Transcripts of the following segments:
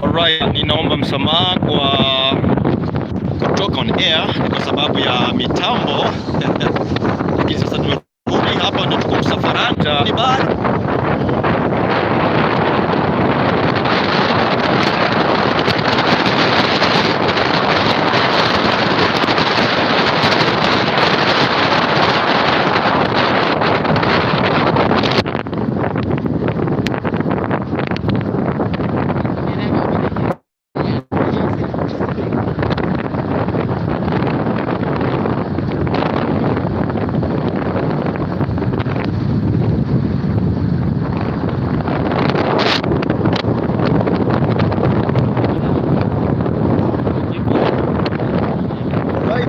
Alright, ninaomba msamaha kwa kutoka on air kwa sababu ya mitambo lakini sasa tumerudi hapa, ndio tuko msafarani ni bado. Right,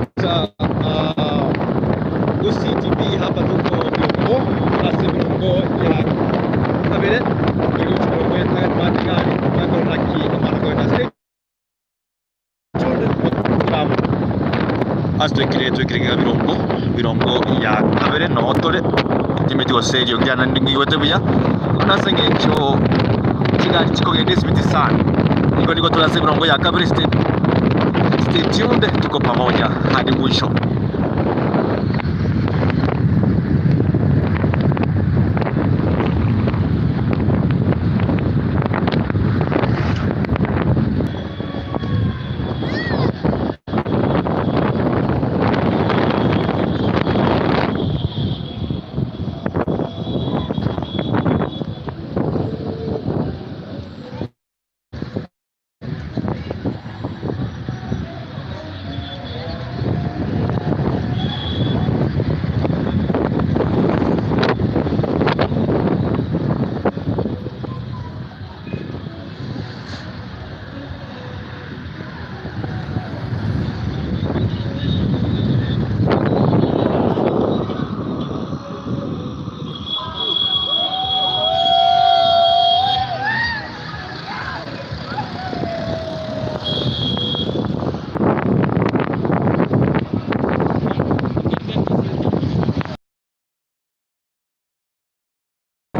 Gusii TV hapa tuko Birongo ase Birongo ya kabere iruchi Birongo ya tagani matigari makoraki amarakoenda. Stay tuned. Ase twekire Birongo ya kabere no tore timeti goserio gyana ndingigwete buya nase ng'encho chigari chikogenda esibiti sana niko niko turase Birongo ya kabere. Stay tuned, tuko pamoja hadi mwisho.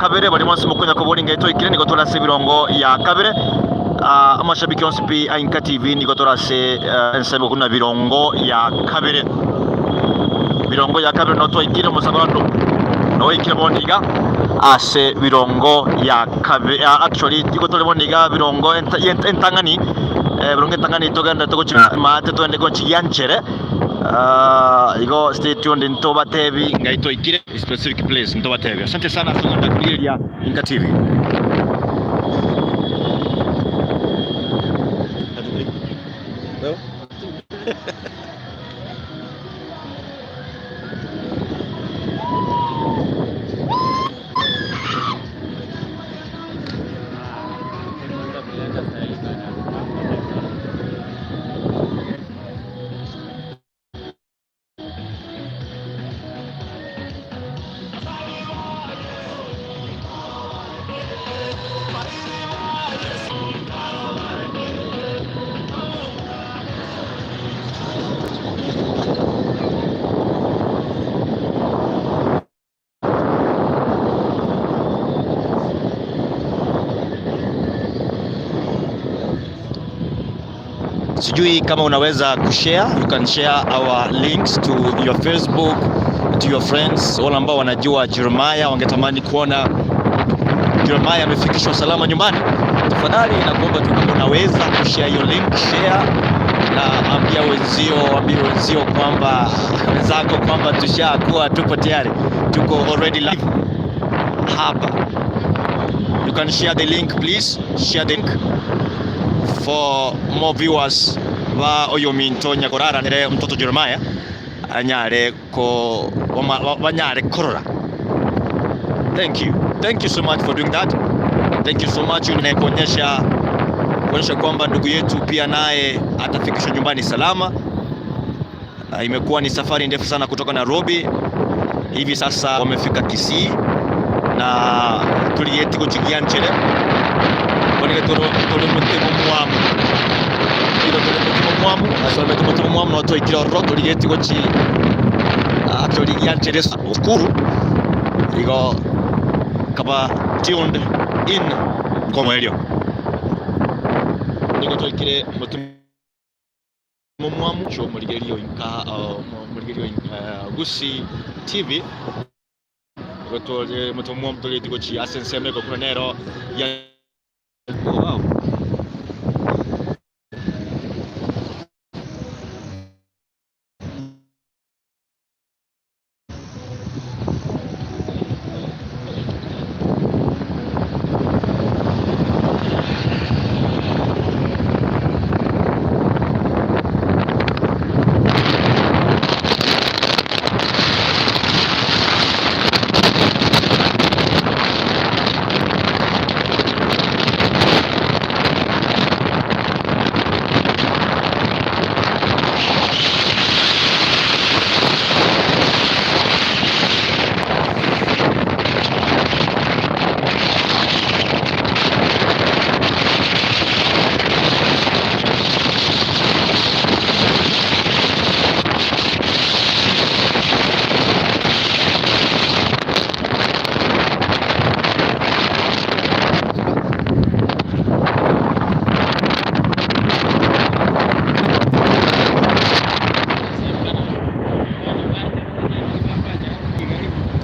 Kabere bari monsi mukunya kuburi ngeto ikire niko turase Birongo ya kabere. Amashabiki onsi pi Ainka TV niko turase ensebe kuna Birongo ya kabere. Birongo ya kabere no twikire musabano no ikire boniga ase Birongo ya kabere. Actually iko tole boniga Birongo entangani Birongo entangani togenda togochima mate twende go chiyanchere. Igo stay tuned ntoba tebi ngaito ikire specific place ntoba tebi. Asante sana sana ya Inka TV. No? Sijui kama unaweza kushare, you can share our links to your Facebook, to your friends, wale ambao wanajua Jeremiah wangetamani kuona Jeremiah amefikishwa salama nyumbani. Tafadhali nakuomba tu kama unaweza kushare hiyo link, share na ambia wenzio kwamba wenzako kwamba tushakuwa tupo tayari, tuko already live hapa. You can share the link, please share the link for more viewers ba oyo minto nyakorara nere mtoto Jeremiah anyare ko wanyare korora. Thank you, thank you so much for doing that. Thank you so much kuonyesha kwamba ndugu yetu pia naye atafikishwa nyumbani salama. Imekuwa ni safari ndefu sana kutoka Nairobi, hivi sasa wamefika Kisii na tulieti kuchigia nchere bonige tuli mutima mwamu ilo tuli mutima mwamu asome mutima mwamu no twikire ororo tuligeti guchi actually gianchere skuru igo kaba tuned in. Komoerio nigo twaikire motumo mwamu cho morigerio inka morigerio Gusii TV nigo tore motumo mwamu togeti gochi ase ensemo egokuna nero ya. Oh, wow.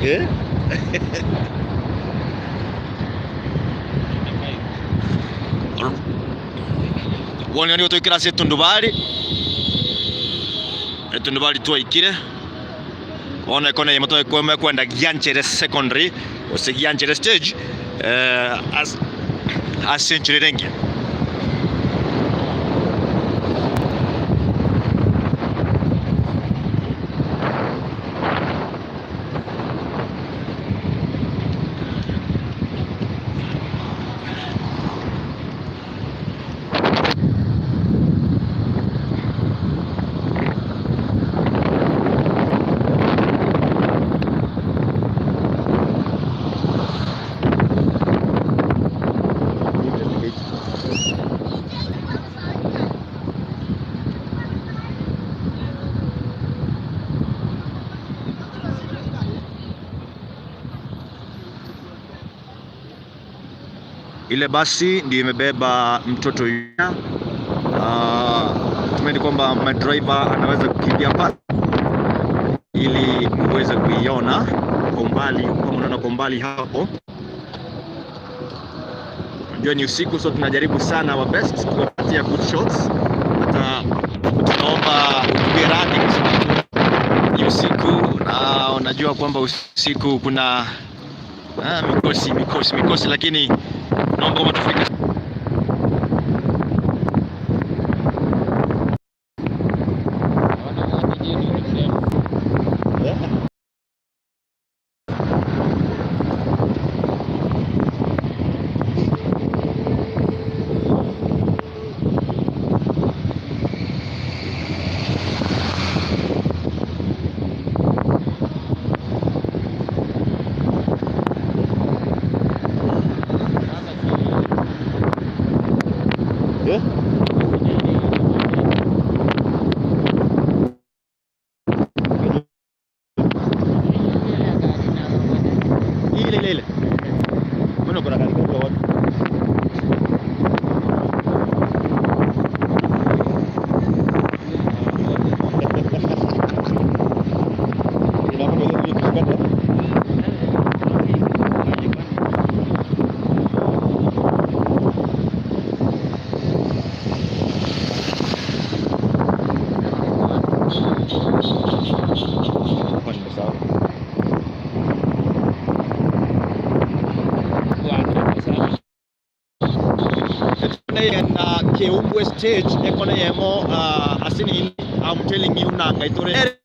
Eh? Wone nigo twaikire ase etundubari, etundubari twaikire bono ekona eyemo twakwema kwenda Gianchere Secondary gose Gianchere Stage ase enchera ere engiya. Ile basi ndio imebeba mtoto yule. Tumaini kwamba madriver anaweza kukimbia pale ili muweze kuiona kwa umbali, kama unaona kwa umbali hapo. Unajua ni usiku, so tunajaribu sana our best kuwapatia good shots. Hata tunaomba utupie radhi kwa sababu ni usiku na unajua kwamba usiku kuna mikosi mikosi mikosi, lakini naomba kwamba tufike. Yeah? Ile ile ile. Mbona kuna gari kubwa wapi? Nimesahau. Na Keumbwe stage ekona yemo asini I'm telling you na ngaitore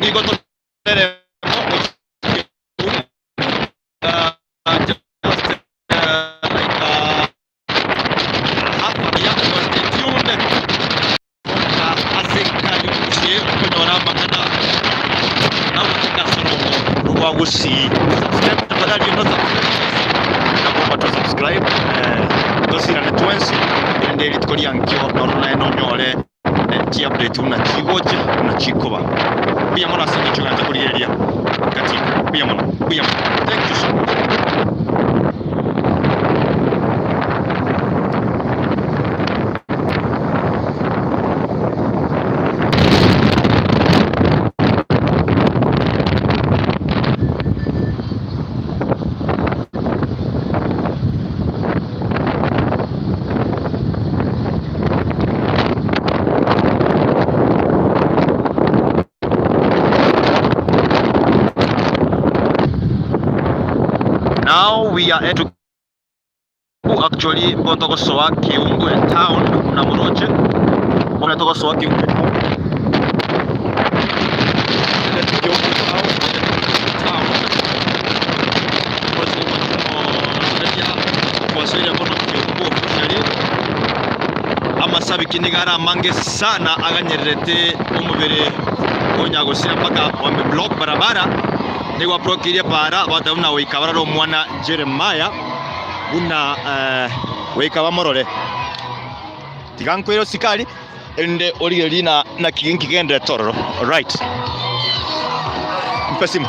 nigo tonere just like half a year, so stay tuned. Aseka yukusie kunyora makana na uteka sorongo rwa Gusii. Subscribe tafadhali, you know subscribe, nakuomba tu subscribe tosirane twensi ende rituko riankio norona eno nyore ti update una chigocha una chikoba pia mona ase ngicho ganta kurigereria. Katika buya mono, buya mono. Thank you so much. Now we are at actually Bontogosoa Kiungu town na Moroche. Bontogosoa Kiungu town. Kiungu town. Town. Kwaswele bono Kiungu officially. Amasabiki nigara amange sana aganyererete omubere onyagosira mpaka wambe block barabara nigwa blokirie bara batabuna wikabara omwana Jeremiah buna wikaba morore tigankwira sikali ende origeri na kiginki gendere tororo. Right, mpe simu.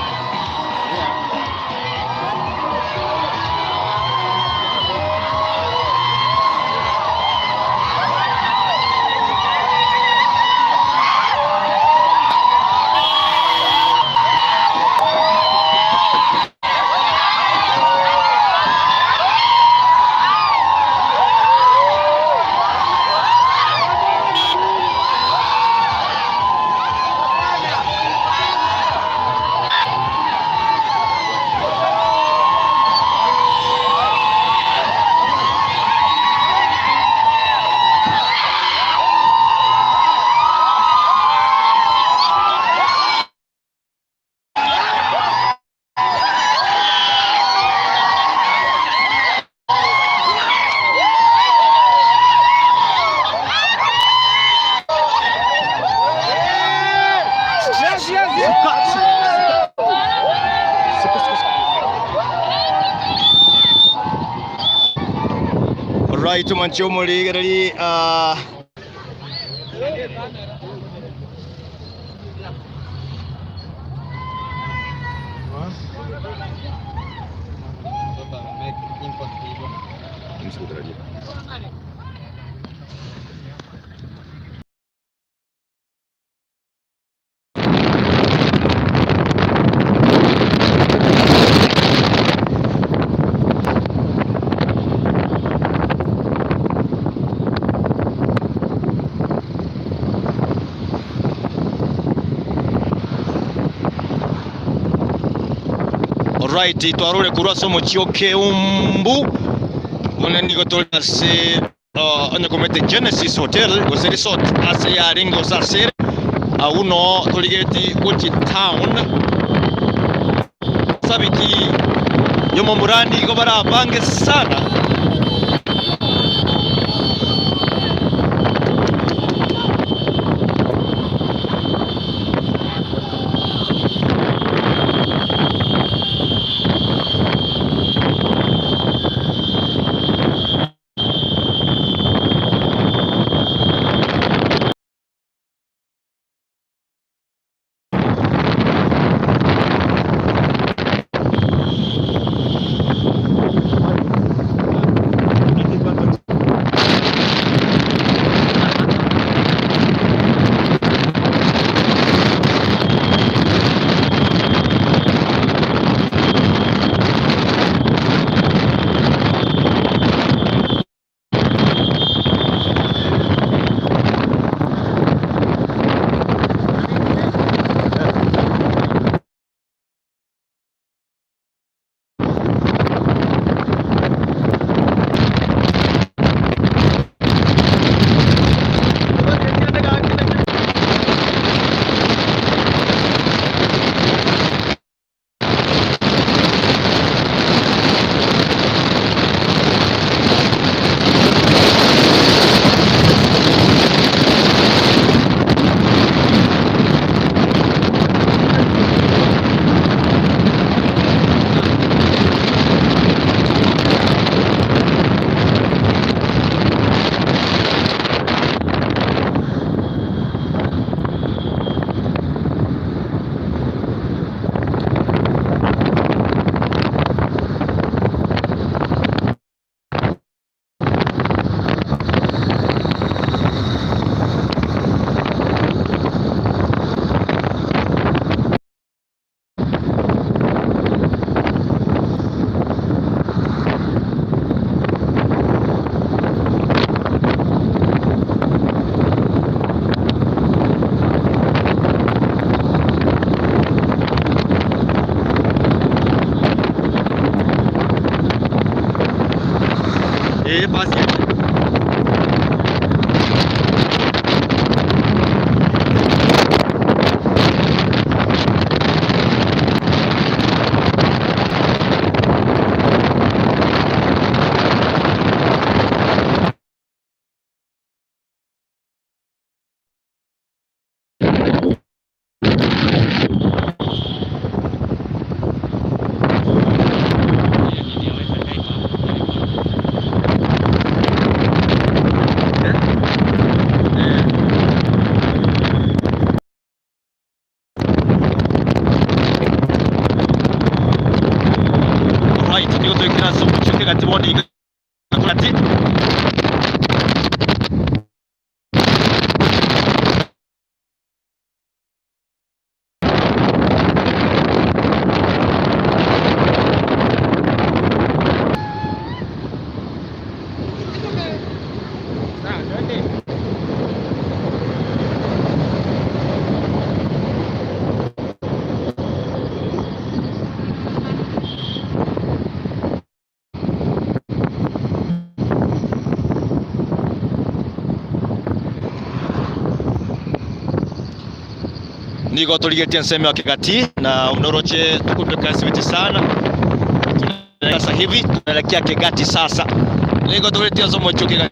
Right, mancho muligereri Right, twarure kurwa somo chio Keumbu onenigo tolase onyekomete Genesis Hotel gose resort ase yaringo sasere auno toligeti guchi town sabiki yomo murandi igo barabange sana. Recording. Niko tuligetia nseme wa Kegati na unoroche tukumbeka sana. Sasa hivi tunaelekea Kegati sasa. Niko tuligetia somo Kegati.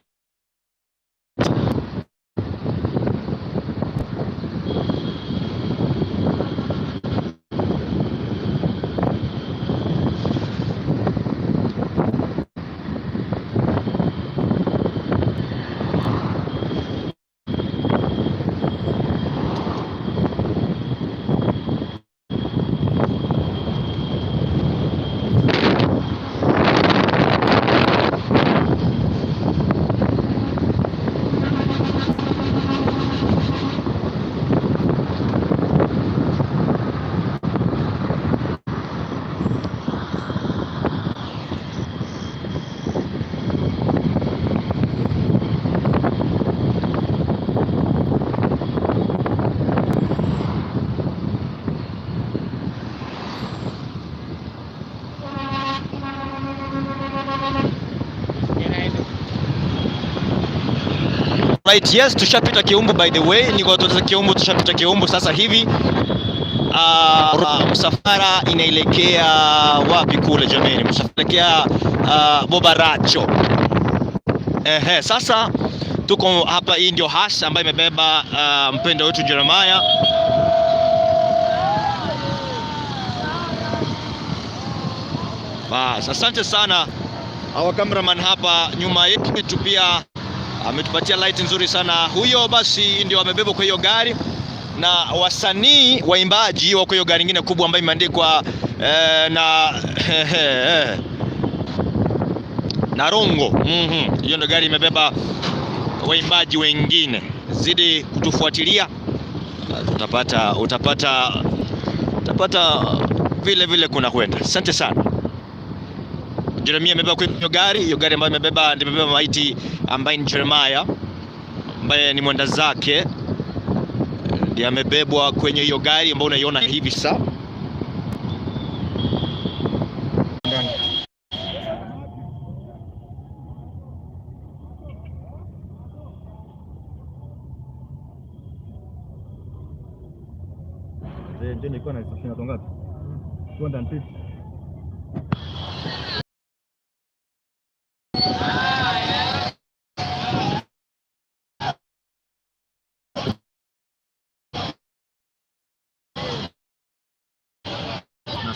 Right, yes, tushapita Kiumbu by the way, niko tutoka Kiumbu, tushapita Kiumbu sasa hivi. Msafara inaelekea wapi kule jameni? Msafara inaelekea Bobaracho. Ehe, sasa tuko hapa, hii ndio hasha ambayo imebeba mpendo wetu Jeremiah. Bas, asante sana our cameraman hapa nyuma yetu pia ametupatia light nzuri sana huyo. Basi ndio amebebwa kwa hiyo gari na wasanii waimbaji wako hiyo gari nyingine kubwa ambayo imeandikwa na Narongo. Hiyo ndio gari imebeba waimbaji wengine. Zidi kutufuatilia, utapata utapata utapata vile vile kuna kwenda. Asante sana. Jeremia amebeba kwa hiyo gari, hiyo gari ambayo imebeba ndio imebeba maiti ambaye ni Jeremiah ambaye ni mwenda zake, ndiye amebebwa kwenye hiyo gari ambayo unaiona hivi sasa.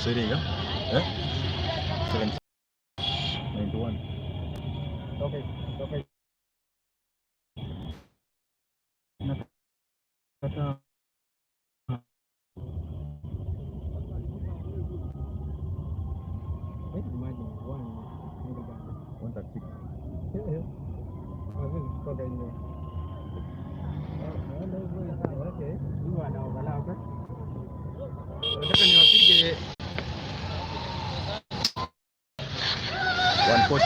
Eh? 91. Okay, okay. Nakata. Wait, imagine one 136. Okay. Nataka niwapige 140.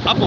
Hapo.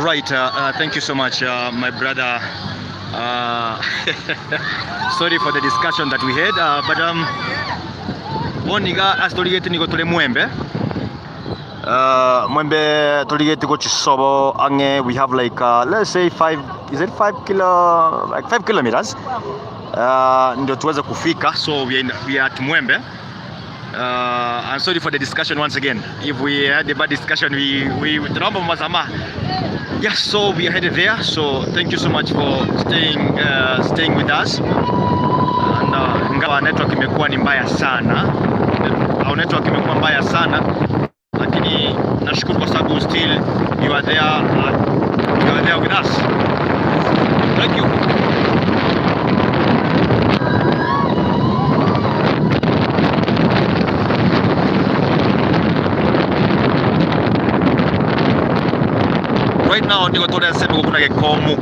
Right, thank you so much, my brother. Sorry for the discussion that we had, but boniga as toligeti niko tuli Mwembe. Mwembe toligeti ko chisobo ange we have like let's say 5, is it 5 kilo, like 5 kilometers ndio tuweze kufika, so we are at Mwembe. I'm sorry for the discussion once again. If we had a bad discussion, we tunaomba msamaha. Yes, so we are headed there. So thank you so much for staying with us. And ingawa network imekuwa ni mbaya sana, au network imekuwa mbaya sana, lakini nashukuru kwa sababu still you are there, you are there with us. Thank you. Right now niko tore sema kuna Gikomu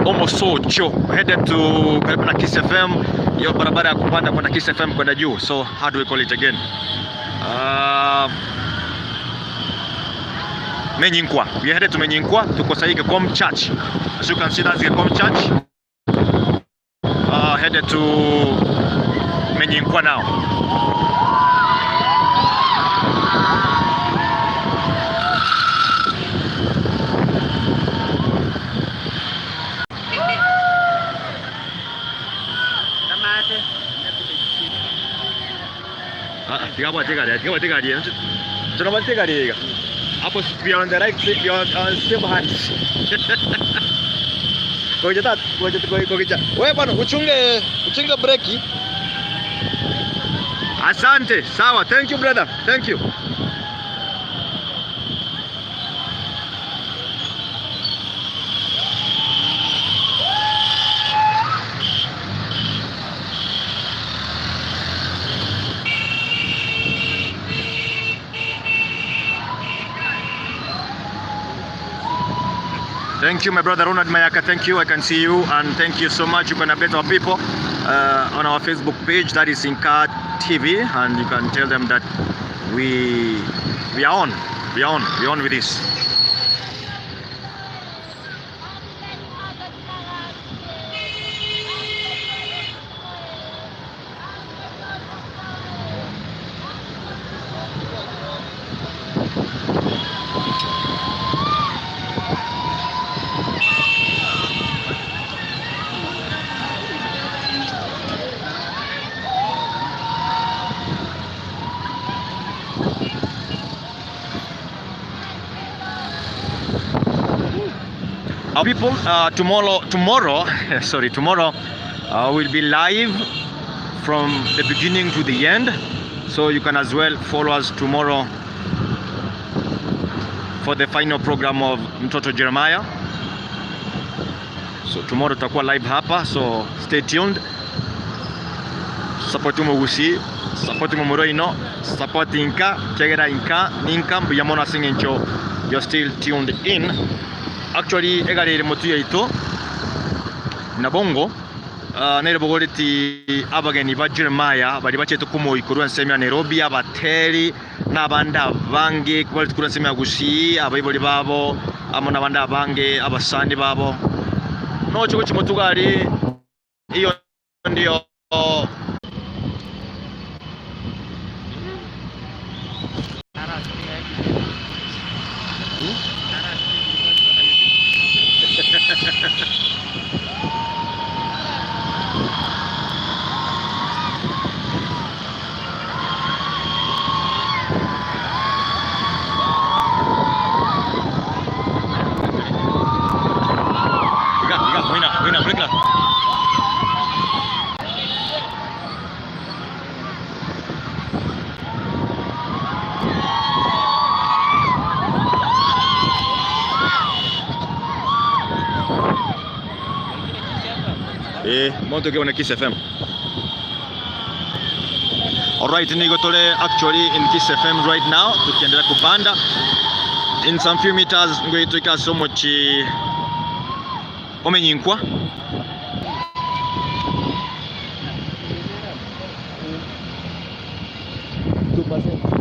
Omosocho, headed to karibu na Kiss FM, hiyo barabara ya kupanda kwenda Kiss FM kwenda juu. So how do we call it again? Menyinkwa. We are headed to Menyinkwa. Tuko sahi Gekom Church. As you can see, that's Gekom Church. Headed to Menyinkwa now. Ah, tigabwa tigari. Tunabwa tigari. Hapo we are on the right, we are on same hands. Ngoja tatu, ngoja ngoja. Wewe bwana uchunge breki. Asante, sawa. Thank you, brother. Thank you. Thank you, my brother Ronald Mayaka. Thank you. I can see you, and thank you so much. You can update our people on our Facebook page, that is Inka TV, and you can tell them that we are on. We are on. We are on with this. Our people, tomorrow, sorry, tomorrow will be live from the beginning to the end. So you can as well follow us tomorrow for the final program of Mtoto Jeremiah. So tomorrow tutakuwa live hapa, so stay tuned. Support Mugusi, support Mumuroino, support Inka, chegera Inka, Ninka, Mbuyamona Singencho. You're still tuned in. Actually, egari ere motu yaito nabongo nere bogoreti abageni ba Jeremiah bari bachete kumoikorwa nsemi ya Nairobi, abateri n'abandi abange bari kuri nsemi ya Gusii, abayibori babo amo n'abandi abange abasani babo no chiko chimotugari iyo ndio. Iga, iga, wina, wina, break la. Moto ke Kiss FM. Alright, niko tole actually in Kiss FM right now, tukiendelea kupanda in some few meters ngoitwika somo chi omenyinkwa. 2%.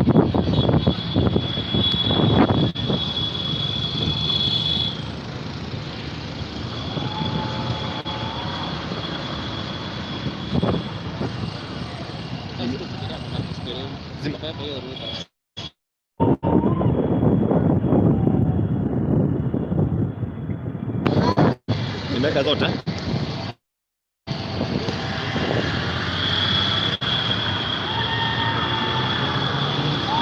Umeweka zote?